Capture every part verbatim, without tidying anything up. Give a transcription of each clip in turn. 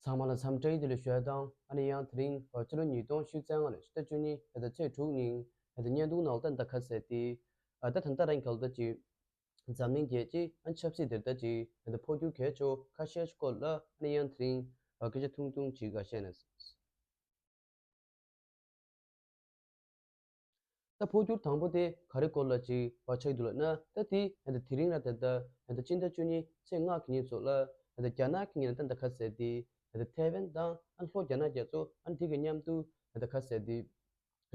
ཚང་མ་ལ་འཚམས་འདྲི་བདེ་ལེགས་ཞུ་ཡ་དང་། ཨ་ནི་ཡང་དེ་རིང་ཕྱི་ལོ་ཉིས་སྟོང་ཉི་ཤུ་རྩ་ལྔ་ལོའི་ཕྱི་ཟླ་བཅུ་གཉིས་ཕྱི་ཟླ་ཚེས་དྲུག་ཉིན་ད་ལྟ་བརྙན་ཐུང་ནང་ལ་ད་ལྟ་ག་ཟེར་ཏེ། ད་ད་ལྟ་རང་ག་ལ་ད་ཅིག་འཛམ་གླིང་རྒྱལ་སྤྱིའི་ཨ་ཆབ་སྲིད་དེར་ད་ཅིག་ད་ལྟ་འཕོ་འགྱུར་གལ་ཆེ་བོ་ཁ་ཤས་ཤིག་སྐོར་ལ་ཨ་ནི་ཡང་དེ་རིང་སྐད་ཆ་ཐུང་ཐུང་ཅིག་ག་བཤད་ན། ད་འཕོ་འགྱུར་དང་པོ་དེ་ག་རེ་སྐོར་ལ་ཅིག་བ་ཆགས་འདུག་ལབ་ན། ད་དེ་ད་དེ་རིང་ར་ད་ད་ད་སྤྱི་ཟླ་བཅུ་གཉིས་ཚེས་ལྔ་གི་ཉིན་ཚོ་ལ་ད་རྒྱ་ནག་གི་ངོས་ནས་ད་ད་ག་ཟེར་ཏེ། ད་ཐའེ་ཝན་དང་ཨ་ལྷོ་རྒྱ་ནག་རྒྱ་མཚོ་ཨ་དེ་གི་མཉམ་དུ་ད་ག་ཟེར་ཏེ།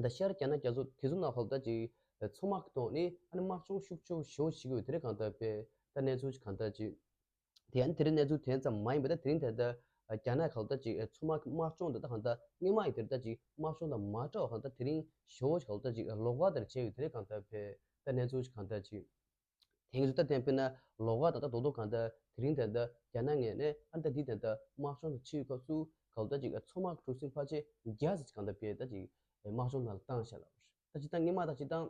ད་ཤར་རྒྱ་ནག་རྒྱ་མཚོ་དེ་ཚོ་ནང་ལྷག་ད་ཅིག་མཚོ་དམག་གི་ཐོག་ནས་ཨ་ནི་དམག་སྦྱོང་ཤུགས་ཆེ་བོ་ཞེ་པོ་བྱེད་ཀྱི་ཡོད། དེ་རིང་གང་ལྟར་བས་ད་གནས་ཚུལ་ཅིག་གང་ལྟར་ཅིག་དེ་ཡང་དེ་རིང་གནས་ཚུལ་དེ་ཙམ་མ་ཡིན་པ། ད་དེ་རིང་ད་ལྟ་རྒྱ་ནག་གང་ལྟར་ཅིག་མཚོ་དམག་གི་དམག་སྦྱོང་དེ་ད་གང་ལྟར་སྔོན་མ་ཡི་དེར་ད་ཅིག་དམག་སྦྱོང་དང་མ་འདྲ་བ་གང་ལྟར་དེ་རིང་ཞེ་པོ་ཅིག་གང་ལྟར་ཅིག་ལོགས་ཀ་དེར་བྱས་ཡོད། དེ་རིང་གང་ལྟར་བས་ད་གནས་ཚུལ་ཅིག་གང་ལྟར་ཅིག་དེང་གི་ད་བསྟན་པས་ན་ལོགས་ཀ་ད་ད་རྡོག་རྡོག་གང་ལྟར་དེ་རིང་ད་ལྟ་རྒྱ་ནག་ངོས་ནས་ཨ་ད་འདི་ད་ལྟ་དམག་སྦྱོང་དུ་ཕྱིན་སྐབས་སུ་གང་ལྟར་ཅིག་མཚོ་དམག་གི་གྲུ་གཟིངས་ཕལ་ཆེར་བརྒྱ་ཙམ་ཅིག་གང་ལྟར་བས་ད་ཅིག་དམག་སྦྱོང་ནང་ལ་བཏང་བཞག་ལ། ད་སྤྱིར་བཏང་སྔོན་མ་ད་སྤྱིར་བཏང་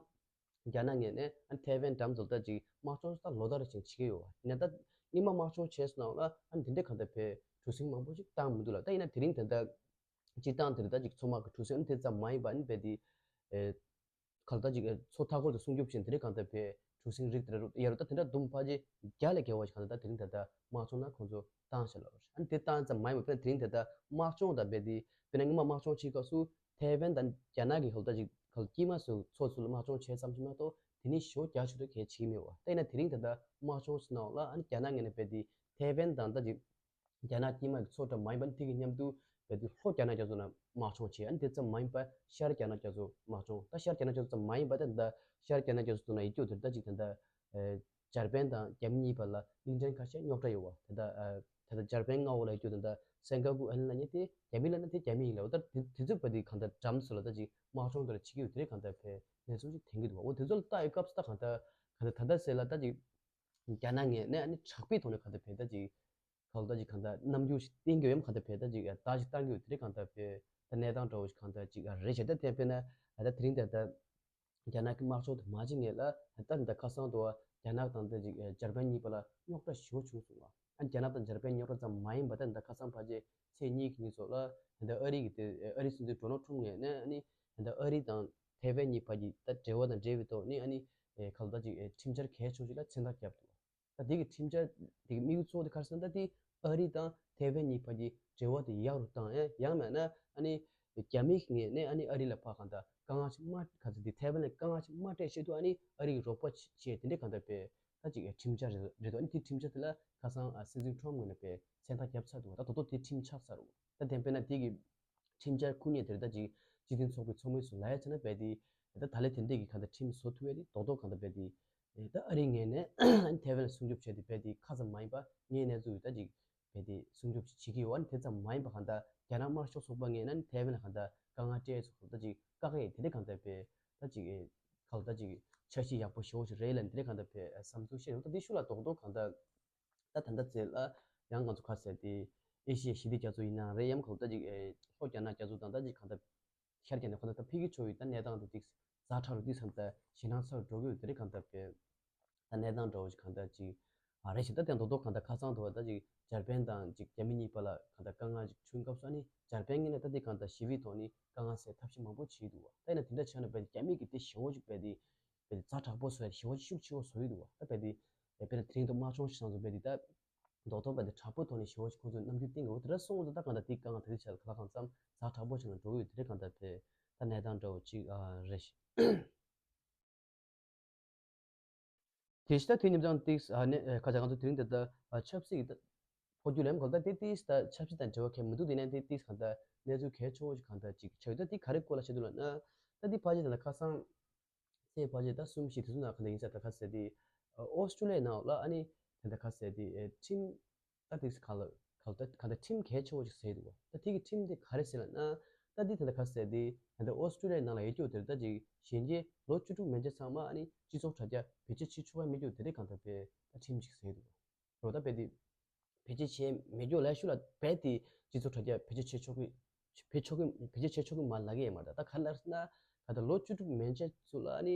རྒྱ་ནག་ངོས་ནས་ཨ་ཐའེ་ཝན་འགྲམ་དུ་ད་ཅིག་དམག་སྦྱོང་ད་ལོ་ལྟར་བཞིན་བྱེད་ཀྱི་ཡོད་པ་ཡིན་ན། ད་སྔོན་མ་དམག་སྦྱོང་བྱས་སོང་ན་ལ་ཨ་འདི་འདྲ་གང་ལྟར་བས་གྲུ་གཟིངས་མང་པོ་ཅིག་བཏང་མི་འདུག་ལ། ད་ཡིན་ན་དེ་རིང་ད་ལྟ་སྤྱིར་བཏང་དེར་ད་ཅིག་མཚོ་དམག་གི་གྲུ་གཟིངས་ཨ་དེ་ཙམ་མ་ཡིན་པ་ཨ་ནི་བས་དེ་ཨེ་གང་ལྟར་ཅིག་མཚོ་མཐའ་འཁོར་དུ་སྲུང་སྐྱོབ་བྱེད་དེ་འདྲ་གང་ལྟར་བས་གྲུ་གཟིངས་རིགས་དེ་འདྲ་རུ་ཡ་རུ་ད་དེ་འདྲ་བསྡོམས་ཕལ་ཆེར་བརྒྱ་ལས་བརྒལ་བ་ཞིག་གང་ལྟར་ད་དེ་རིང་ད་ལྟ་དམག་སྦྱོང་ནང་ཁོང་ཚོ་བཏང་བཞག་ལ། ཨ་ནི་དེ་བཏང་ཙམ་མ་ཡིན་པ་དེ་རིང་ད་ལྟ་དམག་སྦྱོང་དང་རྦད་དེ་དཔེར་ན་སྔོན་མ་དམག་སྦྱོང་བྱེད་སྐབས་སུ་ཐའེ་ཝན་དང་རྒྱ་ནག་གི་ཧོལ་ད་ཅིག་གལ་དཀྱིལ་མ་སུ་ཚོ་ཚུ་ལ་དམག་སྦྱོང་བྱས་ཙམ་ཞིག་མ་གཏོགས་དེ་ནི་ཞོ་རྒྱ་ཆུ་དུ་གལ་ཆེ་གི་མེད་པ། ད་ཡིན་ན་དེ་རིང་ད་ལྟ་དམག་སྦྱོང་སུ་ནང་ལ་ཨ་ནི་རྒྱ་ནག་ངོས་ནས་རྦད་དེ་ཐའེ་ཝན་དང་ད་ཅིག་རྒྱ་ནག་དཀྱིལ་མ་གི་ཚོ་འདྲ་མ་ཡིན་པ་ནི་དེ་གི་མཉམ་དུ་རྦད་དེ་ལྷོ་རྒྱ་ནག་རྒྱ་མཚོ་ནང་དམག་སྦྱོང་བྱས། ཨ་ནི་དེ་ཙམ་མ་ཡིན་པ་ཤར་རྒྱ་ནག་རྒྱ་མཚོ་དམག་སྦྱོང་། ད་ཤར་རྒྱ་ནག་རྒྱ་མཚོ་ཙམ་མ་ཡིན་པ་ད་ད་ཤར་རྒྱ་ནག་རྒྱ་མཚོ་ནང་ཡི་སྐྱོ་དེར་ད་ཅིག་ད་ད་འཇར་པན་དང་རྒྱ་མི་གཉིས་བར་ལ་གླིང་ཕྲན་ཁ་ཤས་རྙོག་དྲ་ཡོད་པ། ད་ལྟ་ཨ་ད་ལྟ་འཇར་པན་མངའ་འོག་ལ་ཡོད་རྒྱུ་ད་ལྟ་སེང་ག་གུ་ཨེ་ལན་ལ་ཉེ་དེ་རྒྱ་མི་ལ་ན་དེ་རྒྱ་མི་ཡིན་ལ། འོ་ད་དེ་དེ་ཚོ་བ་དེ་གང་ལྟར་འགྲམ་སུ་ལ་ད་ཅིག་དམག་སྦྱོང་དེ་ལ་བྱེད་ཀྱི་ཡོད། དེ་རེད་གང་ལྟར་བས་གནས་ཚུལ་ཅིག་ཐོན་གྱི་འདུག་འོ་དེ་ཚོ་ལ་ལྟ་ཡོད་སྐབས་སུ་ད་གང་ལྟར་གང་ལྟར་ད་ལྟ་ཟེར་ལ་ད་ཅིག་རྒྱ་ནག་ངོས་ནས་ཨ་ནི་དྲག་པོའི་ཐོག་ནས་གང་ལྟར་བས་ད་ཅིག་གང་ལྟར་ཅིག་གང་ལྟར་རྣམ་འགྱུར་ཞིག་བསྟན་གྱི་ཡོད་ཡམ། གང་ལྟར་བས་ད་ཅིག་ད་ཅིག་བཏང་གི་ཡོད། དེ་རེད་གང་ལྟར་བས་ད་གནས་སྟངས་འདྲ་བོ་ཞིག་གང་ལྟར་ཅིག་རེད་བྱས། ད་དེ་དཔེར་ན་ད་དེ་རིང་ད་ལྟ་རྒྱ་ནག་གི་དམག་སྦྱོང་དེ་མ་བྱེད་སྔོན་ལ་ད་ད་ཁ་སང་དུ་བ་རྒྱ་ནག་དང་ད་ཅིག་འཇར་པན་གཉིས་བར་ལ་རྙོག་དྲ་ཞེ་པོ་བྱུང་སོང་བ། ཨ་རྒྱ་ནག་དང་འཇར་པན་རྙོག་དྲ་ཙམ་མ་ཡིན་པ་ད་ད་ཁ་སང་ཕལ་ཆེར་ཚེས་གཉིས་ཀྱི་ཉིན་ཚོ་ལ་ད་ཨ་རི་གི་དེ་ཨ་རི་སྲིད་འཛིན་ཌོ་ནལ་ཊམ་ངོས་ནས་ཨ་ནི་ད་ཨ་རི་དང་ཐའེ་ཝན་གཉིས་བར་གྱི་ད་འབྲེལ་བ་དང་འབྲེལ་བའི་ཐོག་ནས་ཨ་ནི་ག་ལ་ད་ཅིག་ཁྲིམས་འཆར་གལ་ཆེ་ཞིག་ལ་མཚན་རྟགས་བརྒྱབ་འདུག་ད་དེ་གི་ཁྲིམས་འཆར་དེ་གི་དམིགས་ཡུལ་གཙོ་བོ་དེ་ག་རེ་ཟེར་ན། ད་དེ་ཨ་རི་དང་ཐའེ་ཝན་གཉིས་བར་གྱི་འབྲེལ་བ་དེ་ཡག་རུ་བཏང་ཡ། ཡང་མིན་ན་ཨ་ནི་རྒྱ་མི་ངོས་ནས་ཨ་ནི་ཨ་རི་ལ་ཕར་གང་ལྟར་དཀའ་ངལ་ཅིག་མ་ག་ཚོད་དེ་ཐའེ་ཝན་ལ་དཀའ་ངལ་ཅིག་མ་སྤྲད་ཆེད་དུ་ཨ་ནི་ཨ་རི་གི་རོགས་པ་བྱས་དེ་འདྲས་གང་ལྟར་བས་ད་ཅིག་ཁྲིམས་འཆར་རེད་རེད་འདུག་ཨ་ནི་དེ་ཁྲིམས་འཆར་དེ་ལ་ཁ་སང་སྲིད་འཛིན་ཊམ་ངོས་ནས་བས་མཚན་རྟགས་བརྒྱབ་ཚར་འདུག་ད་དོ་དོ་དེ་ཁྲིམས་ཆགས་ཚར་འདུག་ད་དེ་དཔེར་ན་དེ་གི་ཁྲིམས་འཆར་ཁུ་ཉེ་དེར་ད་ཅིག་སྤྱི་མཐུན་ཚོགས་པའི་ཚོགས་མི་ཚོ་ལ་ཡ་ཆ་ན་བས་དེ་ད་ད་ལས་དེ་འདྲས་ཀྱི་གང་ལྟར་ཁྲིམས་བཟོ་ཐུབ་ཡ་དེ་རྡོག་རྡོག་གང་ལྟར་བས་དེ། ད་ཨ་རིའི་ངོས་ནས་ཐའེ་ཝན་ལ་སྲུང་སྐྱོབ་བྱས་ཏེ་བས་དེ་ཁ་ཙམ་མ་ཡིན་པ་ངའི་གནས་ཚུལ་ད་ཅིག་བས་དེ་སྲུང་སྐྱོབ་བྱེད་ཀྱི་ཡོད། ཨ་ནི་དེ་ཙམ་མ་ཡིན་པ་གང་ལྟར་རྒྱ་ནག་དམར་ཤོག་ཚོགས་པ་ངོས་ནས་ཐའེ་ཝན་ལ་གང་ལྟར་དཀའ་ངལ་སྤྲད་ཚུལ་ད་ཅིག་བཀག་ཡས་དེ་འདྲས་གང་ལྟར་བས་ད་ཅིག་ག་ལ་ད་ཅིག་འཆར་གཞི་ཡག་པོ་ཞེ་པོ་ཞིག་རེད་ལབ་འདི་འདྲས་གང་ལྟར་བས་བསམ་ཚུལ་བཤད་ཡོང་། ད་དེ་ཤུགས་ལ་རྡོག་རྡོག་གང་ལྟར་ད་ད་ལྟ་ཚེ་ལ་ཡང་ང་ཚོ་ཁ་གསལ་ཏེ་ཨེ་ཤི་ཡའི་ཞི་བདེ་རྒྱ་མཚོ་ཡིན་ནའང་རེད་ཡམ་གང་ལྟར་ཅིག་ལྷོ་རྒྱ་ནག་རྒྱ་མཚོ་དང་ད་ཅིག་གང་ལྟར་ཤར་རྒྱ་ནག་གང་ལྟར་ད་འཕེལ་གྱི་ཆོག་ཡོད། ད་གནས་སྟངས་དེ་ཏིག་ཛ་དྲག་རུ་ཏིག་ཙམ་ད་ཞེད་སྣང་ཚ་རུ་འགྲོ་གི་ཡོད། དེ་རེད་གང་ལྟར་བས་ད་གནས་སྟངས་འདྲ་བོ་ཞིག་གང་ལྟར་ཅིག་ཨ་རེད་ཞིག་ད་དེ་རྡོག་རྡོག་གང་ལྟར་ཁ་སང་དུ་བ་ད་ཅིག་འཇར་པན་དང་ཅིག་རྒྱ་མི་གཉིས་བར་ལ་གང་ལྟར་དཀའ་ངལ་ཅིག་བྱུང་སྐབས་སུ་ཨ་ནི་འཇར་པན་གཉིས་ནས་ད་དེ་གང་ལྟར་ཞི་བའི་ཐོག་ནས་དཀའ་ངལ་སེལ་ཐབས་ཤེས་མང་པོ་བྱས་འདུག་བ། ད་ཡིན་ན་དེ་འདྲ་བྱས་ན་བས་རྒྱ་མི་གི་དེ་ཞེ་པོ་ཅིག་བས་དེ་བས་དེ་ཛ་དྲག་པོ་བཟོ་ཡ་ཞེ་པོ་ཅིག་ཤུགས་ཆེ་བོ་བཟོ་ཡི་འདུག་བ། ད་བས་དེ་བས་དེ་རིང་དུ་དམག་སྦྱོང་ཞིག་སང་སོང་བས་དེ་ད་རྡོག་རྡོག་བས་དེ་དྲག་པོའི་ཐོག་ནས་ཞེ་པོ་ཅིག་ཁོང་ཚོས་རྣམ་འགྱུར་བསྟན་གྱི་འོ་དེ་འདྲ་སོང་ཙང་ད་གང་ལྟར་དེ་དཀའ་ངལ་ད་དེ་ཆ་ལ་ག་ལ་གང་འཚམ་ཛ་དྲག་པོ་ཞིག་ལ་འགྲོ་གི་ཡོད། དེ་འདྲ་གང་ལྟར་བས་ད་གནས་སྟངས་འདྲ་བོ་ཅིག་ཨ་རེད་ཤག་དེ་ཕྱི་ད་དེ་ཉིན་ཙང་ཏིག་ཨ་ནི་ཨ་ཁ་ཆ་ང་ཚོ་དེ་རིང་དེ་ལྟ་ཨ་ཆབ་སྲིད་ཀྱི་ད་འཕོ་འགྱུར་ལེམ་གང་ལྟར་དེ་ཏིག་ད་ཆབ་སྲིད་དང་འབྲེལ་བ་གང་མི་འདུག་དེ་ནས་དེ་ཏིག་གང་ལྟར་གནས་ཚུལ་གལ་ཆེ་བོ་ཞིག་གང་ལྟར་ཅིག་ཆགས་ཡོད། ད་དེ་ག་རེ་སྐོར་ལ་བཤད་འདུག་ལབ་ན། ད་དེ་ཕལ་ཆེར་ད་ལྟ་ཁ་སང་ཚེས་ཕལ་ཆེར་ད་གསུམ་བཞི་དེ་ཚོ་ནང་གང་ལྟར་ཡིན་ས། ད་ག་ཟེར་དེ་ཨོ་སི་ཀྲུ་ལི་ཡའི་ནང་ལ་ཨ་ནི་དེ་ད་ག་ཟེར་དེ་ཁྲིམས་ད་དེ་ག་ལ་ག་ལ་ད་ག་ད་ཁྲིམས་གལ་ཆེ་བོ་ཞིག་ཟེར་འདུག་བ། ད་དེ་གི་ཁྲིམས་དེ་ག་རེ་ཟེར་ལབ་ན། ད་དེ་ད་ད་ག་ཟེར་དེ་ད་ད་ཨོ་སི་ཀྲུ་ལི་ཡའི་ནང་ལ་ཡོད་རྒྱུ་དེར་ད་ཅིག་གཞོན་སྐྱེས་ལོ་བཅུ་དྲུག་མན་ཆད་ཚང་མ་ཨ་ནི་སྤྱི་ཚོགས་དྲ་རྒྱ་བེད་སྤྱོད་བྱེད་ཆོག་གི་མེད་རྒྱུ་དེ་རེད་གང་ལྟར་བས་ད་ཁྲིམས་ཞིག་ཟེར་འདུག་བ། རོ་ད་བས་དེ་བེད་སྤྱོད་བྱས་མེད་རྒྱུ་ལ་ཤུ་ལ་བས་དེ་སྤྱི་ཚོགས་དྲ་རྒྱ་བེད་སྤྱོད་བྱེད་ཆོག་གི་བེད་ཆོག་གི་བེད་སྤྱོད་བྱེད་ཆོག་གི་མ་ལབ་ཀྱི་ཡོད་མ་རེད། ད་ག་ལ་ཟེར་ན་ག་ད་ལོ་བཅུ་དྲུག་མན་ཆད་ཚོ་ལ་ཨ་ནི་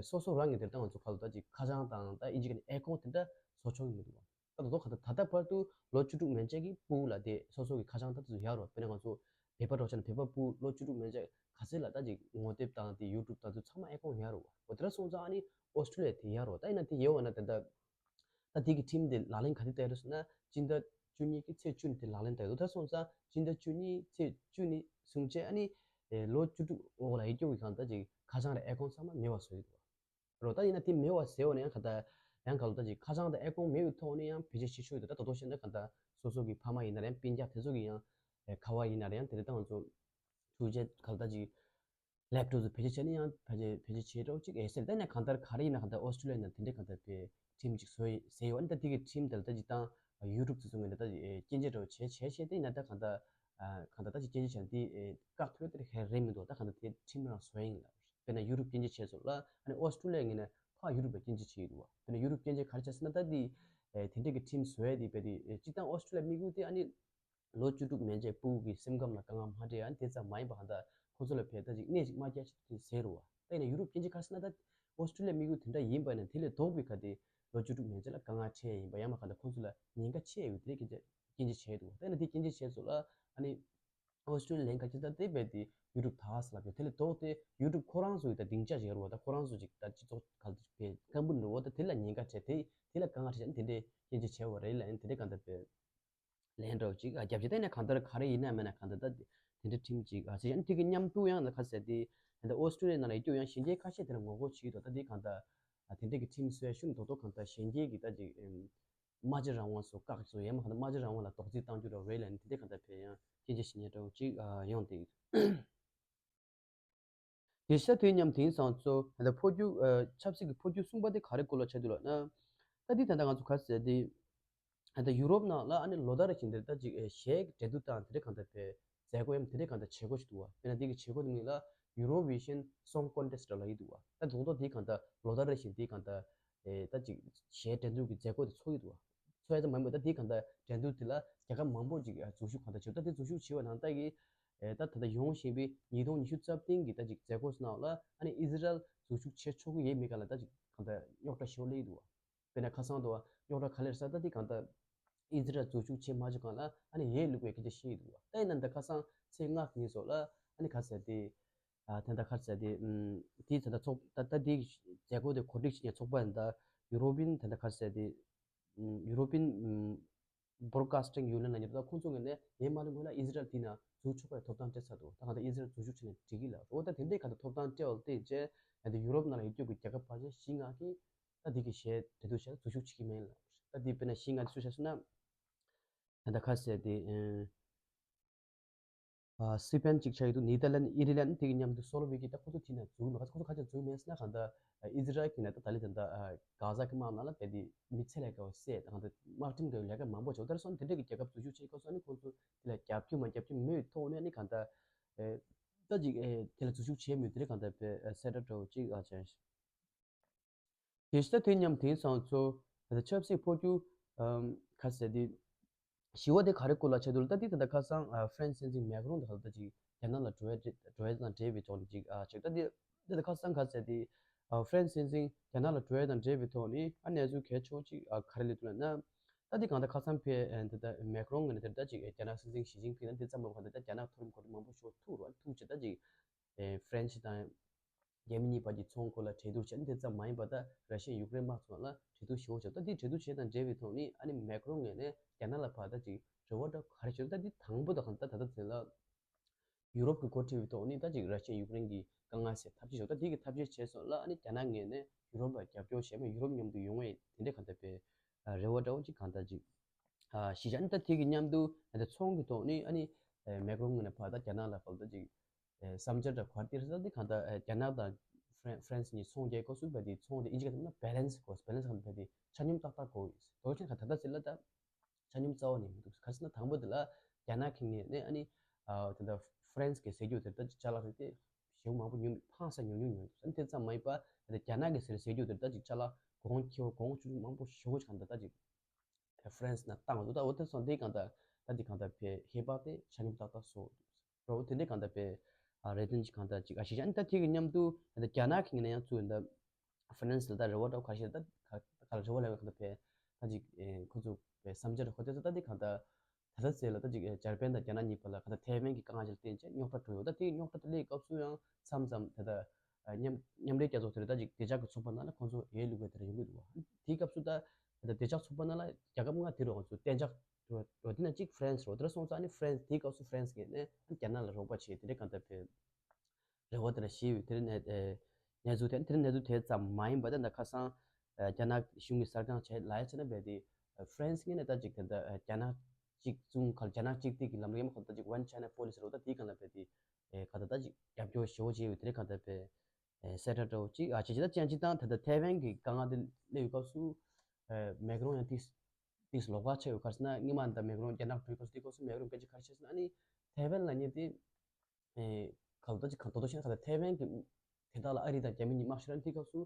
སོ་སོ་རང་གི་དེར་ད་ང་ཚོ་ག་ལ་ད་ཅིག་ཁ་བྱང་དང་ད་ཨིན་ཇི་གི་ཨེ་ཀོང་དེ་འདྲ་བཟོ་ཆོག་གི་མི་འདུག་བ། ད་དོ་དོ་ག་ད་ད་ལྟ་བར་དུ་ལོ་བཅུ་དྲུག་མན་ཆད་ཀྱི་ཕྲུ་གུ་ལ་དེ་སོ་སོ་གི་ཁ་བྱང་ད་དེ་ཚོ་ཡག་རོ། དཔེར་ན་ང་ཚོ་བོད་པ་འདྲ་བྱས་ན་བོད་པ་ཕྲུ་གུ་ལོ་བཅུ་དྲུག་མན་ཆད་ག་ཚད་ལ་ད་ཅིག་ངོ་དེབ་དང་དེ་ཡུ་ཊུབ་དང་དེ་ཚང་མ་ཨེ་ཁོང་ཡག་རོ། འོ་དེ་འདྲ་སོང་ཙང་ཨ་ནི་ཨོ་སི་ཀྲུ་ལི་ཡ་དེ་ཡག་རོ། ད་ཡིན་ན་དེ་ཡག་འོ་ན་དེ་འདྲ། ད་དེ་གི་ཁྲིམས་དེ་ལག་ལེན་ག་དུས་བསྟར་ཡོད་ཟེར་ན་སྤྱི་ཟླ་བཅུ་གཉིས་ཀྱི་ཚེས་བཅུ་ནས་དེ་ལག་ལེན་བསྟར་ཡོད་འདུག་ད་སོང་ཙང་སྤྱི་ཟླ་བཅུ་གཉིས་ཚེས་བཅུ་ནས་བཟུང་བྱས་ཨ་ནི་ལོ་བཅུ་དྲུག་འོག་ལ་ཡོད་རྒྱུ་གི་གང་ལྟར་ཅིག་ཁ་བྱང་རེ་ཨེ་ཁོང་ཚང་མ་མེད་པ་བཟོ་ཡི་འདུག་རོ། ད་ཡིན་ན་དེ་མེད་པ་བཟོས་འོ་ན་ཡང་ག་ད་ཡང་ག་ལ་ད་ཅིག་ཁ་བྱང་དེ་ཨེ་ཁོང་མེད་པའི་ཐོག་ནས་ཡང་བེད་སྤྱོད་བྱེད་ཆོག་ཡོད་འདུག་ད་དོ་དོ་བཤད་ན་ག་ད་སོ་སོ་གི་ཕ་མ་ཡིན་ན་རེད། སྤུན་ཀྱག་དེ་ཚོ་གི་ཡང་ཁ་པར་ཡིན་ན་རེད། ཡང་དེ་རེད། ད་ང་ཚོ་འཕྲུལ་ཆས་ག་ལ་ད་ཅིག་ལེབ་ཊོབ་ཚོ་བེད་སྤྱོད་བྱས་ནས་ཡང་བེད་སྤྱོད་བེད་སྤྱོད་བྱེད་རོགས་ཅིག་ཨེ་ཟེར། ད་ནས་གང་ལྟར་ག་རེ་ཡིན་ན་གང་ལྟར་ཨོ་སི་ཀྲུ་ལི་ཡ་ནང་དེ་འདྲའི་གང་ལྟར་པའི་ཁྲིམས་ཅིག་བཟོས་ཟེར་ཡོད། ཨ་ནི་ད་དེ་གི་ཁྲིམས་དེ་ལ་ད་ཅིག་ཏང་ཡུ་ཊུབ་ཚོ་ཚོ་ངོས་ནས་ད་ཅིག་སྐྱོན་བརྗོད་རོགས་བྱས་བྱས་བྱས་ཏེ་ཡིན་ན་ད་གང་ལྟར་གང་ལྟར་ད་ཅིག་སྐྱོན་བརྗོད་བྱས་ཏེ་བཀག་ཐུབ་ཡ་དེ་ཧེ་རེད་མི་འདུག་ད་གང་ལྟར་དེ་ཁྲིམས་རང་བཟོས་ཡིན་ལ། དཔེར་ན་ཡུ་ཊུབ་སྐྱོན་བརྗོད་བྱས་སོང་ལ་ཨ་ནི་ཨོ་སི་ཀྲུ་ལི་ཡ་ངོས་ནས་ཕར་ཡུ་ཊུབ་ལ་སྐྱོན་བརྗོད་བྱས་ཡོད་འདུག་བ། དཔེར་ན་ཡུ་ཊུབ་སྐྱོན་བརྗོད་ག་རེ་བྱས་ཟེར་ན་ད་དེ་དེ་འདྲའི་གི་ཁྲིམས་བཟོས་ཡ་དེ་བས་དེ་སྤྱི་བཏང་ཨོ་སི་ཀྲུ་ལི་ཡ་དམིགས་ཡུལ་དེ་ཨ་ནི་ལོ་བཅུ་དྲུག་མན་ཆད་ཕྲུ་གུ་གི་སེམས་ཁམས་ལ་དཀའ་ངལ་མ་སྤྲད་ཡ་དེ་ཙམ་མ་ཡིན་པ་གང་ལྟར་ཁོ་ཚོ་ལ་བས་ད་ཅིག་གནས་ཤིག་མ་བསྐྱལ་ཞིག་དེ་ཟེར་རུ་བ། ད་ཡིན་ན་ཡུ་རོབ་སྐྱོན་བརྗོད་ག་རེ་ཟེར་ན་ད་ཨོ་སི་ཀྲུ་ལི་ཡ་དམིགས་ཡུལ་དེ་འདྲ་ཡིན་པ་ཡིན་ན་དེ་ལས་ལྡོག་པའི་ཁ་དེ་ལོ་བཅུ་དྲུག་མན་ཆད་ལ་དཀའ་ངལ་འཕྲད་ཡ་ཡིན་པ་ཡང་མ་གང་ལྟར་ཁོ་ཚོ་ལ་ཉེན་ཁ་ཆེ་ཡ་ཡོད་དེ་རེད་སྐྱོན་བརྗོད་བྱས་འདུག་ད་ཡིན་ན་དེ་སྐྱོན་བརྗོད་བྱས་སོང་ལ་ཨ་ནི་ཨོ་སི་ཀྲུ་ལི་ཡ་ལན་ག་ཅི་ད་དེ་བས་དེ་ཡུ་རོབ་ད་ཟེར་ལབ་ཡོད། དེ་ལས་ལྡོག་སྟེ་ཡུ་རོབ་ཁོ་རང་ཚོ་ཡི་ད་སྡིངས་ཆ་ཞིག་ཡོད་རུ་བ། ད་ཁོ་རང་ཚོ་ཅིག་ད་སྤྱི་ཚོགས་ག་ལ་ཅིག་བས་སྐམ་པོ་འགྲོ་བ་ད་དེ་ལ་ཉེན་ཁ་འཕྲད་དེ་དེ་ལ་དཀའ་ངལ་འཕྲད་ཡ་དེ་འདྲའི་སྐྱོན་བརྗོད་བྱས་པ་རེད་ལ་ཨ་ནི་དེ་འདྲའི་གང་ལྟར་བས། ལན་འདྲ་བོ་ཅིག་ཨ་རྒྱབ་ཅིག་བལྟས་ནས་གང་ལྟར་ག་རེ་ཡིན་ན་མེད་ན་གང་ལྟར་ད་དེ་འདྲའི་ཁྲིམས་ཅིག་ཨ་ཟེར་ཡང་དེ་གི་མཉམ་དུ་ཡང་ན་ཁ་ཟེར་དེ་ད་ཨོ་སི་ཀྲུ་ལི་ཡ་ནང་ལ་ཡོད་ཡང་གཞོན་སྐྱེས་ཁ་ཤས་དེ་ལ་ངོ་རྒོལ་བྱེད་ཀྱི་འདུག་ད་དེ་གང་ལྟར་ཨ་དེ་འདྲའི་གི་ཁྲིམས་བཟོས་ཤུགས་རྡོག་རྡོག་གང་ལྟར་གཞོན་སྐྱེས་ཀྱི་ད་ཅིག་སྨྲ་བརྗོད་རང་དབང་སོགས་བཀག་སོགས་ཡང་མ་གང་ལྟར་སྨྲ་བརྗོད་རང་དབང་ལ་རྡོག་རྫིས་བཏང་རྒྱུ་འདྲ་བོ་རེད་ལ་ནི་དེ་འདྲའི་གང་ལྟར་བས་ཡང་སྐྱོན་བརྗོད་བྱེད་མཁན་འདྲ་བོ་ཅིག་ཨ་ཡོང་དེ། དེ་ཤ་དེ་མཉམ་དེང་སང་ཚོ་ད་ཕོ་རྒྱུ་ཆབ་སྲིད་ཀྱི་ཕོ་རྒྱུ་གསུམ་པ་དེ་ག་རེ་སྐོར་ལ་ཆགས་འདུག་ལབ་ན། ད་འདི་ད་ལྟ་ང་ཚོ་ག་ཟེར་དེ་ད་ཡུ་རོབ་ནང་ལ་ཨ་ནི་ལོ་ལྟར་རེ་བཞིན་དེར་ད་ཅིག་གཞས་འགྲན་བསྡུར་དང་དེ་འདྲ་གང་ལྟར་བའི་མཛད་སྒོ་ཡང་དེ་འདྲ་གང་ལྟར་བྱེད་སྒོ་ཞིག་འདུག་བ། དཔེར་ན་འདི་གི་བྱེད་སྒོ་དེ་མིང་ལ་Eurovision Song Contest ལབ་ཡི་འདུག་བ། ད་རྡོག་རྡོག་དེ་གང་ལྟར་ལོ་ལྟར་རེ་བཞིན་དེ་གང་ལྟར་ད་ཅིག་གཞས་འགྲན་བསྡུར་གྱི་མཛད་སྒོ་དེ་ཚོགས་ཡི་འདུག་བ། ཚོགས་ཡ་ཙམ་མ་ཡིན་པར་ད་དེ་གང་ལྟར་འགྲན་བསྡུར་དེ་ལ་རྒྱལ་ཁབ་མང་པོ་ཅིག་འཛུལ་ཞུགས་གང་ལྟར་བྱེད་འདུག་ད་དེ་འཛུལ་ཞུགས་བྱས་པ་ནང་ལྟར་གྱི་ཨེ་ད་ད་ལྟ་ཡོང་བཞིན་པའི་ཉིས་སྟོང་ཉི་ཤུ་རྩ་བདུན་གྱི་ད་ཅིག་མཛད་སྒོ་ནང་ལ་ཨ་ནི་ཨི་ཟི་རལ་འཛུལ་ཞུགས་བྱེད་ཆོག་གི་ཡོད་མེད་ག་ལ་ད་ཅིག་གང་ལྟར་རྙོག་དྲ་ཞེ་པོ་སླེབས་འདུག་བ། དཔེར་ན་ཁ་སང་དུ་རྙོག་དྲ་ག་ལེར་ས་ད་དེ་གང་ལྟར་ཨི་ཟི་རལ་འཛུལ་ཞུགས་བྱེད་མ་བཅུག་གང་ལ་ཨ་ནི་ཡས་ལུག་པའི་སྐད་ཆ་བཤད་འདུག་བ། ད་ཡིན་ན་ད་ཁ་སང་ཚེས་ལྔ་ཉིན་སོགས་ལ་ཨ་ནི་ག་ཟེར་དེ་ཨ་ད་ད་ག་ཟེར་དེ་ཨམ་དེ་ད་ད་ཚོགས་ད་ད་དེ་མཛད་སྒོ་དེ་གོ་སྒྲིག་བྱེད་མཁན་ཚོགས་པ་ཡིན་ད་ཡུ་རོ་པིན་ད་ད་ག་ཟེར་དེ་ཨམ་ཡུ་རོ་པིན་ཨམ་བོར་ཀ་སི་ཊིང་ཡུ་ནི་ཡན་ལབ་མཁན་ད་ཁོང་ཚོ་ངོས་ནས་ཡས་མ་ལུག་སྔོན་ལ་ཨི་ཟི་རལ་དེ་ན་འཛུལ་ཆོག་པའི་ཐོབ་ཐང་སྤྲད་ཚར་འདུག་ད་གང་ལྟར་ཨི་ཟི་རལ་འཛུལ་ཞུགས་བྱས་ནས་འགྲིག་གི་ལ་འོ་ད་དེ་འདྲའི་ག་ད་ཐོབ་ཐང་སྤྲད་འོ་དེ་རྗེས་ད་ཡུ་རོབ་ནང་ལ་ཡོད་རྒྱུ་གི་རྒྱལ་ཁབ་ཕལ་ཆེར་བཞི་ལྔ་གིས་ད་དེ་གི་གཞས་འགྲན་བསྡུར་བྱས་ན་འཛུལ་ཞུགས་བྱེད་ཀྱི་མེད་ལ། ད་དེ་དཔེར་ན་བཞི་ལྔ་འཛུལ་བྱས་སོང་ན་ད་ད་ག་ཟེར་དེ་ཨ་སི་པན་གཅིག་ཆགས་ཡོད་འདུག་ནེ་དར་ལན་ཨི་རི་ལན་དེ་གི་མཉམ་དུ་སོ་ལོ་ཝེ་ཀི་ད་ཁོ་ཚོ་དེ་ན་འཛུལ་མེད་ག་ཁོ་ཚོ་ག་ཅི་འཛུལ་མེད་ཟེར་ན་གང་ལྟར་ཨི་ཟི་རལ་གྱི་ནས་ད་ད་ལི་ད་ད་གྷ་ཟ་གི་དམག་ནང་ལ་དེ་དེ་མི་ཚེ་ལས་ཀ་བ་སེ་ད་གང་ལྟར་དམག་ཁྲིམས་གི་ལས་ཀ་མང་པོ་བྱོས་ད་སོང་དེ་འདྲ་གི་རྒྱལ་ཁབ་འཛུལ་ཞུགས་བྱེད་ཁོ་ཚོ་ནི་ཁོ་ཚོ་དེ་ལ་རྒྱབ་སྐྱོར་མ་རྒྱབ་སྐྱོར་མེད་ཐོག་ནས་ནི་གང་ལྟར་ཨེ་ད་ཅིག་ཨེ་དེ་ལ་འཛུལ་ཞུགས་བྱས་མེད་དེ་རེད་གང་ལྟར་པའི་ཨེ་གསལ་བསྒྲགས་འདྲ་བོ་ཅིག་ཨ་ཅན། དེ་ཤ་དེ་མཉམ་དེང་སང་ཚོ་ད་ཆབ་སྲིད་འཕོ་འགྱུར་ཨམ་ག་ཟེར་དེ་ཞི་བ་དེ་ག་རེ་སྐོར་ལ་བྱས་འདུག་ད་དེ་ད་ལྟ་ཁ་སང་ཨ་ཧྥ་རན་སི་སྲིད་འཛིན་མེག་རོང་དེ་ག་ད་ཅིག་རྒྱ་ནག་ལ་འགྲོ་ཡ་འགྲོ་ཡ་དང་འབྲེལ་བའི་ཐོག་ནས་ཅིག་ཨ་ཅིག་ད་དེ་དེ་ད་ཁ་སང་ག་ཟེར་དེ་ཨ་ཧྥ་རན་སི་སྲིད་འཛིན་རྒྱ་ནག་ལ་འགྲོ་ཡ་དང་འབྲེལ་བའི་ཐོག་ནས་ཨ་གནས་ཚུལ་གལ་ཆེ་བོ་ཅིག་ཨ་ག་རེ་སླེབས་འདུག་ལབ་ན། ད་དེ་གང་ལྟར་ཁ་སང་ཕེ་ཨ་དེ་ད་མེག་རོང་ངོས་ནས་དེ་ད་ཅིག་རྒྱ་ནག་སྲིད་འཛིན་ཞི་ཅིན་ཕིང་ལ་དེ་ཙམ་མ་གང་ལྟར་ད་རྒྱ་ནག་མཐོ་རིམ་གོ་སྒྲིག་མང་པོ་ཞིག་ཐུག་རོགས་ཐུག་བྱས་ད་ཅིག་ཨེ་ཧྥ་རན་སི་དང་རྒྱ་མི་གཉིས་བར་གྱི་ཚོང་སྐོར་ལ་གྲོས་བསྡུར་བྱས་ནས་དེ་ཙམ་མ་ཡིན་པར་ད་ར་ཤི་ཡ་ཡུཀ་རེན་དམག་ཚོ་ལ་གྲོས་བསྡུར་ཞུ་བ་བྱས། ད་དེ་གྲོས་བསྡུར་བྱས་དང་འབྲེལ་བའི་ཐོག་ནས་ཨ་ནི་མེག་རོང་ངོས་ནས་རྒྱ་ནག་ལ་ཕར་ད་ཅིག་རེ་བ་འདྲ་ག་རེ་ཞུ་ད་དེ་དང་པོ་ད་གང་ད་ད་ད་དེ་ལ་ཡུ་རོབ་ཀྱི་འགོ་ཁྲིད་པའི་ཐོག་ནས་ད་ཅིག་ར་ཤི་ཡ་ཡུཀ་རེན་གྱི་དཀའ་ངལ་སེལ་ཐབས་ཤེས་ཞུ་ད་དེ་གི་ཐབས་ཤེས་བྱས་སོང་ལ་ཨ་ནི་རྒྱ་ནག་ངོས་ནས་ཡུ་རོབ་ལ་རྒྱབ་སྐྱོར་བྱས་མ་ཡུ་རོབ་མཉམ་དུ་ཡོང་བའི་དེ་འདྲའི་གང་ལྟར་པའི་རེ་བ་འདྲ་བོ་ཅིག་གང་ལྟར་ཅིག་ཨ་ཞི་ཅང་ད་དེ་གི་མཉམ་དུ་ད་ཚོང་གི་ཐོག་ནས་ཨ་ནི་མེག་རོང་ངོས་ནས་ཕར་ད་རྒྱ་ནག་ལ་ཕར་ད་ཅིག་བསམ་འཆར་འདྲ་ག་རེ་སྟེར་ས་དེ་གང་ལྟར་རྒྱ་ནག་དང་ཧྥ་རན་སི་གཉིས་ཚོང་རྒྱག་སྐབས་སུ་བས་དེ་ཚོང་དེ་ཨིན་ཇི་སྐད་ཐོག་ན་བྷེ་ལན་སི་དགོས། བྷེ་ལན་སི་གང་ལྟར་བས་དེ་ཆ་སྙོམས་ཏག་ཏག་དགོས། དོ་ཆེན་ག་ད་ལྟ་ཟེར་ལ་ད་ཆ་སྙོམས་རྩ་བ་ནས་མི་འདུག་ག་ཟེར་ན་དང་པོ་དེ་ལ་རྒྱ་ནག་གི་ངོས་ནས་ཨ་ནི་ད་ལྟ་ཧྥ་རན་སི་གི་ཟས་རྒྱུ་དེ་ད་ཅ་ལག་རེད་དེ་ཞེ་པོ་མང་པོ་ཉུང་ཕངས་ས་ཉུང་ཉུང་ཉུང་འདུག་ཨ་ནི་དེ་ཙམ་མ་ཡིན་པ་ད་ལྟ་རྒྱ་ནག་གི་ཟས་ཟས་རྒྱུ་དེ་ད་ཅིག་ཅ་ལག་གོང་ཁེ་པོ་གོང་ཆུང་མང་པོ་ཞེ་པོ་ཅིག་གང་ལྟར་ད་ཅིག་ཧྥ་རན་སི་ནང་བཏང་བ་འདུག་ད་འོ་དེ་སོང་དེ་གང་ལྟར་ད་དེ་གང་ལྟར་བས་ཧེ་བག་དེ་ཆ་སྙོམས་ཏག་ཏག་བཟོ་འདུག་རོ། དེ་འདྲའི་གང་ལྟར་བས་རེ་འདུན་ཅིག་གང་ལྟར་ཅིག་ཨ་ཞིག་ཨ་ནི་ད་དེ་གི་མཉམ་དུ་ད་ལྟ་རྒྱ་ནག་གི་ངོས་ནས་ཡང་ཚུར་ད་ཧྥ་རན་སི་ལ་ད་རེ་བ་འདྲ་བོ་ག་ཞིག་ད་ག་ག་ལ་རེ་བ་ལས་གང་ལྟར་བས་ ད་ཅིག་ཁོ་ཚོ་བསམ་འཆར་ཁོ་དེ་ཚོ་ད་དེ་གང་ལྟར། ད་ལྟ་ཟེར་ལ་ད་ཅིག་འཇར་པན་དང་རྒྱ་ནག་གཉིས་བར་ལ་ག་ད་ཐའེ་ཝན་གྱི་དཀའ་ངལ་ཅིག་བརྟེན་བྱས་རྙོག་དྲ་འགྲོ་ཡོད། ད་དེ་རྙོག་དྲ་དེ་སླེབས་སྐབས་སུ་ཡང་མཚམས་མཚམས་ད་ལྟ་མཉམ་མཉམ་འབྲེལ་རྒྱལ་ཚོགས་དེ་རུ་ད་ཅིག་བདེ་འཇགས་ཀྱི་ཚོགས་པ་ནང་ལ་ཁོང་ཚོ་ཡས་ལུས་པའི་དེ་རུ་ཡོང་གི་འདུག་བ། དེའི་སྐབས་སུ་ད་ད་ལྟ་བདེ་འཇགས་ཚོགས་པ་ནང་ལ་རྒྱལ་ཁབ་ལྔ་དེ་རུ་ང་ཚོ་གཏན་འཇགས་འགྲོ་འགྲོ་དེ་ན་གཅིག་ཧྥ་རན་སི་རོ། དེ་ར་སོང་ཙང་ནི་ཧྥ་རན་སི་དེའི་སྐབས་སུ་ཧྥ་རན་སི་གིས་ནས་རྒྱ་ནག་ལ་རོགས་པ་བྱས་དེ་འདྲའི་གང་ལྟར་བས། རེ་བ་དེ་འདྲ་ཞིག་ཡོད། དེ་རིང་ནས་ཨེ་གནས་ཚུལ་དེ་དེ་རིང་གནས་ཚུལ་དེ་ཙམ་མ་ཡིན་པ་དེ་འདྲ་ཁ་སང་ཨེ་རྒྱ་ནག་གཞུང་གིས་གསར་བསྐྱངས་བྱས་ལ་ཡ་བྱས་ན་བས་དེ་ཨེ་ཧྥ་རན་སི་ངོས་ནས་ད་ཅིག་དེ་འདྲ་ཨེ་རྒྱ་ནག་གཅིག་མཚུངས་ཁ་རྒྱ་ནག་གཅིག་སྡུད་ཀྱི་ལམ་ལུགས་ཡང་མ་ཁོ་ད་ཅིག་One China Policy རོ། ད་དེའི་སྒང་ལ་བས་དེ་ཨེ་ག་ད་ད་ཅིག་རྒྱབ་སྐྱོར་ཞེ་པོ་བྱས་ཡོད། དེ་རིང་ག་ད་བས་ཨེ་གསལ་བསྒྲགས་འདྲ་བོ་ཅིག་ཨ་བྱས་བྱས་ད་ཅན་ཅིག་དང་ད་ད་ཐའེ་ཝན་གྱི་དཀའ་ངལ་དེ་སླེབས་ཡོད་སྐབས་སུ་ཨེ་མེག་རོན་ཡང་ཏིས་ཏིས་ལོག་པ་ཆགས་ཡོད། ག་རེ་ཟེར་ན་སྔོན་མ་ད་མེག་རོན་རྒྱ་ནག་འགྲོ་ཡི་སྐབས་སུ་དེ་སྐབས་སུ་མེག་རོན་སྐད་ཆ་ག་རེ་བཤད་ཟེར་ན་ཨ་ནི་ཐའེ་ཝན་ལབ་མཁན་དེ། ཨེ་ག་ལ་ད་ཅིག་གང་ལྟོ་ཤེས་ན་ག་ད་ཐའེ་ཝན་གྱི་དེ་དག་ལ་ཨ་རི་དང་རྒྱ་མི་གཉིས་དམག་ཤོར་ན་དེ་སྐབས་སུ་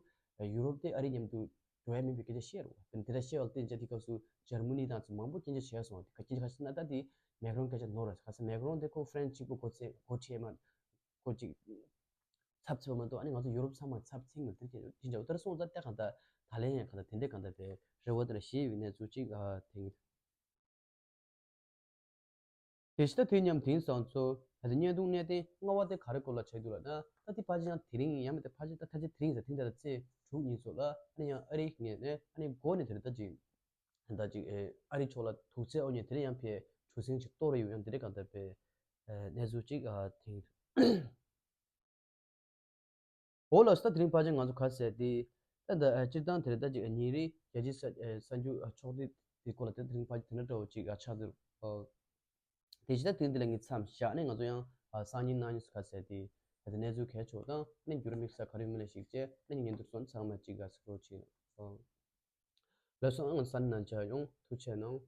ཡུ་རོབ་དེ་ཨ་རི་མཉམ་དུ་འགྲོ་ཡ་མིན་པའི་སྐད་ཆ་བཤད་རོགས། དེ་དེ་འདྲ་བཤད་པ་ལ་བརྟེན་བྱས་དེ་སྐབས་སུ་འཇར་མ་ནི་དང་ཚོ་མང་པོ་སྐྱོན་བརྗོད་བྱས་སོང་། དེ་ག་སྐྱོན་བརྗོད་ག་ཟེར་ན་ད་དེ་མེག་རོན་སྐད་ཆ་ནོར་ར་ག་ཟེར་མེག་རོན་དེ་ཁོ་ཧྥ་རན་སི་གཅིག་པུ་གོ་ཚེ་གོ་ཁྲིད་མ་གོ་ཅིག་ཚབ་ཚུད་པ་མ་གཏོགས་ཨ་ནི་ང་ཚོ་ཡུ་རོབ་ཚང་མ་ཚབ་ཚིང་ལ་དེ་སྐད་ཅིག་འདྲ་བོ་དེར་སོང་ཙང་ད་གང་ལྟར་ད་ལན་ཡང་གང་ལྟར་དེ་འདྲ་གང་ལྟར་བས་རེ་བ་དེ་འདྲ་བཞེས་ཡོད་གནས་ཚུལ་ཅིག་ཨ་དེང་། དེ་བཞིན་ད་དུས་མཉམ་དེང་སང་ཚོ་ད་ལྟ་བརྙན་ཐུང་གནད་དོན་ལྔ་པ་དེ་ག་རེ་སྐོར་ལ་ཆགས་འདུག་ལབ་ན། ད་དེ་ཕལ་ཆེར་ཡང་དེ་རིང་ཡང་མིན་ད་ཕལ་ཆེར་ད་ད་ཆ་དེ་རིང་ཟེར་ཐེངས་ད་ལྟ་ཚེས་དྲུག་ཉིན་ཚོ་ལ་ཨ་ནི་ཡང་ཨ་རིའི་ངོས་ནས་ཨ་ནི་འགོ་ནས་དེ་རེད་ད་ཅིག་ད་ཅིག་ཨེ་ཨ་རི་ཕྱོགས་ལ་དུག་རྫས་ཨོ་ཉོས་དེ་རིང་ཡང་ཕེ་གྲུ་གཟིངས་ཅིག་གཏོར་ཡོད། ཡང་དེ་རིང་གང་ལྟར་པའི་ཨེ་གནས་ཚུལ་ཅིག་ཨ་དེང་། འོ་ལགས་སོ། ད་དེ་རིང་ཕལ་ཆེར་ང་ཚོ་ག་ཟེར་དེ་ད་ད་ཨ་སྤྱིར་བཏང་དེ་རེད་ད་ཅིག་ཉིན་རེའི་རྒྱལ་སྤྱིའི་ས་ཨ་གསར་འགྱུར་ཨ་ཕྱོགས་སྒྲིག་དེ་སྐོར་ལ་དེ་དེ་རིང་ཕལ་ཆེར་དེ་འདྲ་འདྲ་བོ་ཅིག་ཨ་ཆགས་འདུག་ཨ་དེ་བཞིན་ད་དེ་འདི་ལ་ངས་མཚམས་བཞག་ནས་ང་ཚོ་ཡང་ཨ་སང་ཉིན་གནངས་ཉིན་སུ་ག་ཟེར་དེ་ད་དེ་གནས་ཚུལ་གལ་ཆེ་བ་དང་ནས་འགྱུར་དམིགས་བསལ་ག་རེ་ཡོད་མེད་ལ་གཞིགས་བྱས་ནས་ཉིན་འདིར་སོང་ཚང་མ་ཅིག་ཨ་གཟིགས་རོགས་བྱེད། ཨ་ལགས་སོ། ཨང་ས་ནས་ནང་ཆ་ཡོང་ཐུགས་ཆེ་གནང་།